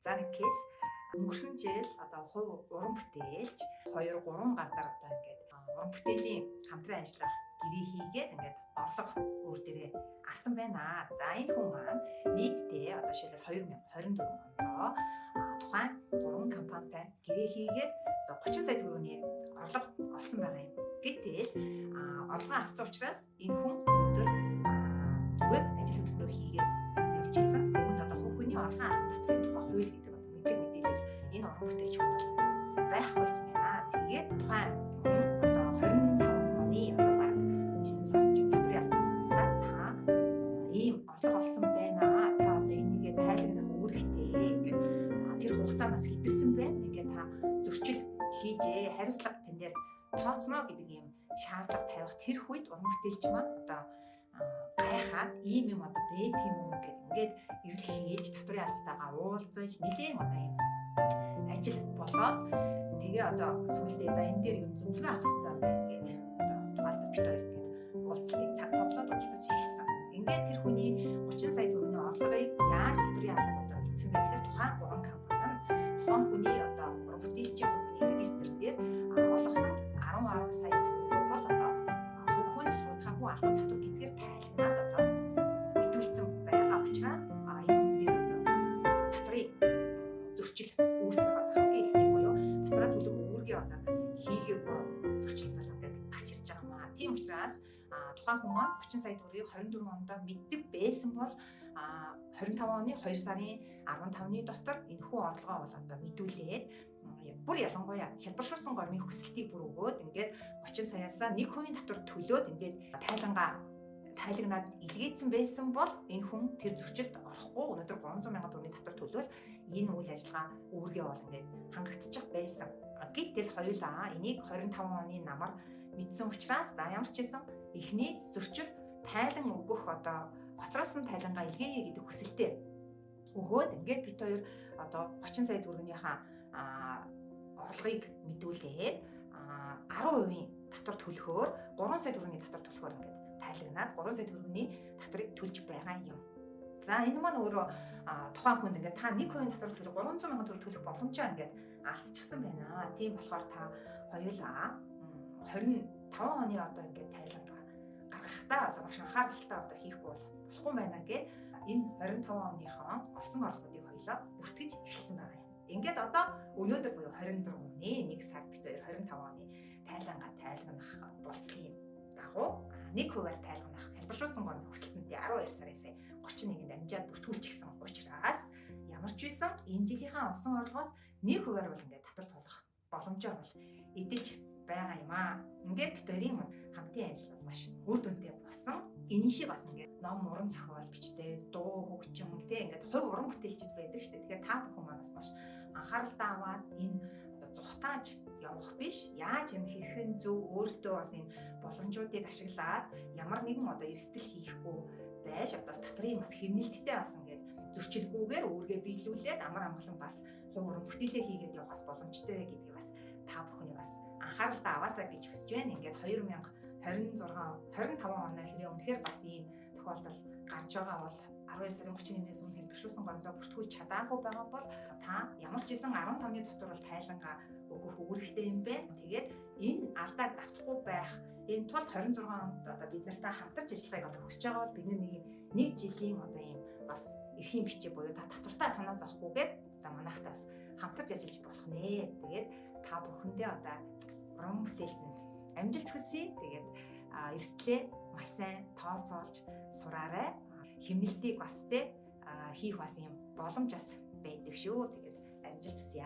За нэг кейс өнгөрсөн жил одоо хувь уран бүтээлч 2 3 газар одоо ингээд уран бүтээлийн хамтран ажиллах гэрээ хийгээд ингээд орлого өөр дээрээ авсан байна. За энэ хүн маань нийтдээ одоо жишээлбэл 2024 онд тухайн 3 компанитай гэрээ хийгээд одоо 30 сая төгрөгийн орлого олсон байгаа юм. Гэтэл орлогоо авсан учраас энэ хүн өнөөдөр зүгээр ажил хөдөлмөрөө хийгээд явж исэн. Үүнд одоо хувь хүний орлогын албан татврын тухай хууль гэдэг одоо мэдлэг мэдээлэл энэ уран бүтээлч хүнд байхгүйсэн байна. Тэгээд тухайн хүн одоо 25 оны одоо бараг 9 сард татврын албанаас үзсэн та ийм орлого олсон байна. Та одоо энийгээ тайлагнах үүрэгтэй ингээд тэр хугацаанаас хэтэрсэн байна. Ингээд та зөрчил хийжээ. Хариуцлага тань дээр тооцно гэдэг ийм шаардлага тавих тэр үед уран бүтээлч маань одоо гайхаад ийм юм одоо байдаг юм уу гэд ингээд эрэл хийж татврын албатайгаа уулзаж нэлээн одоо ийм ажил болоод тэгээ одоо сүүлдээ за энэ дээр юм зөвлөгөө авах хэрэгтэй юм байна гэд одоо тухайлбал бит хоёр ингээд уулзалтын цаг товлоод уулзаж хийсэн. Ингээд тэр хүний 30 сая төгрөгийн орлогыг яаж татврын алба одоо бичсэн бэ гэхээр тухайн 3 компани нь тухайн хүний одоо уран бүтээлчийн хүний регистр дээр олгосон 10 сая төгрөгөө бол одоо хувь хүнд суудгаагүй албан татвар гэдгээр тайлагнаад одоо мэдүүлсэн байгаа учраас энэ хүн дээр одоо татврын зөрчил үүсэх одоо хамгийн эхний буюу татвараа төлөх үүргээ одоо хийгээгүй зөрчил бол ингээд гарч ирж байгаа маа. Тийм учраас тухайн хүн маань 30 сая төгрөгийг 24 онд мэддэг байсан бол 25 оны 2 сарын 15-ны дотор энэхүү орлогоо бол одоо мэдүүлээд бүр ялангуяа хялбаршуулсан гормын хүсэлтийг бүр өгөөд ингээд 30 саяасаа 1% татвар төлөөд ингээд тайлагнаад илгээсэн байсан бол энэ хүн тэр зөрчилд орохгүй өнөөдөр 300 мянган төгрөгийн татвар төлөөл энэ үйл ажиллагаа үүргээ бол ингээд хангагдчих байсан. Гэтэл хоёулаа энийг 25 оны намар мэдсэн учраас за ямар ч байсан эхний зөрчил тайлан өгөх одоо хоцроосон тайлангаа илгээе гэдэг хүсэлтээ өгөөд ингээд бит хоёр одоо 30 сая төгрөгнийхаа орлогыг мэдүүлээд 10% татвар төлөхөөр 3 сая төгрөгийн татвар төлөхөөр ингээд тайлагнаад 3 сая төгрөгийн татварыг төлж байгаа юм. За энэ маань өөрөө тухайн хүнд ингээд та 1% татвар төлөх 300 мянган төгрөг төлөх боломжоо ингээд алдчихсан байна. Тийм болохоор та хоёулаа 25 оны одоо ингээд тайлангаа гаргахтаа одоо маш анхааралтай одоо хийхгүй бол болохгүй байна гэд энэ 25 оныхоо олсон орлогыг хоёулаа бүртгэж эхэлсэн байгаа юм. Ингээд одоо өнөөдөр буюу 26 оны 1 сар бит хоёр 25 оны тайлангаа тайлгнах болцлын дагуу 1%-аар тайлгнах хялбаршуулсан гормын хүсэлтэнтэй 12 сарын сая 31-нд амжаад бүртгүүлчихсэн учраас ямар ч байсан энэ жилийнхаа олсон орлогоос 1%-аар бол ингээд татвар тулах боломжоо бол эдэж байгаа юм аа. Ингээд бит хоёрын хамтын ажил бол маш үр дүнтэй болсон. Энэ шиг бас ингээд ном уран зохиол бичдэг, дуу хөгжим тэ ингээд хувь уран бүтээлчд байдаг шүү дээ. Тэгэхээр та бүхэн манаас маш анхааралтай аваад энэ одоо зүхтааж явах биш. Яаж юм хэрхэн зөв өөртөө бас энэ боломжуудыг ашиглаад ямар нэгэн одоо эрсдэл хийхгүй байж одоо татврын бас хэмнэлттэй бас ингээд зөрчилгүйгээр үүргээ биелүүлээд амар амгалан бас хувь уран бүтээлээ хийгээд явах бас боломжтой бай гэдгийг бас та бүхний бас анхааралтай аваасаа гэж хүсэж байна. Ингээд 2026 25 оноо хэрэг үнэхээр бас ийм тохиолдол гарч байгаа бол 12 сарын 31-ээс өмнө хэлбэршүүлсэн гомдоо бүртгүүлж чадаагүй байгаа бол та ямар ч байсан 15-ны дотор бол тайлангаа өгөх үүрэгтэй юм байна. Тэгээд энэ алдааг давтахгүй байх энэ тулд 26 онд одоо бид нартай хамтарч ажиллахыг одоо хүсэж байгаа бол бид нэг жилийн одоо ийм бас эрхийн бичиг буюу та татвартаа санаа зовхгүйгээр одоо манайхтаас хамтарч ажиллаж болох нэ. Тэгээд та бүхэндээ одоо уран бүтээлд нь амжилт хүсье. Тэгээд эрсдлээ маш сайн тооцоолж сураарай. Хэмнэлтийг бас те хийх бас юм боломж бас байдаг шүү. Тэгээд амжилт хүсье.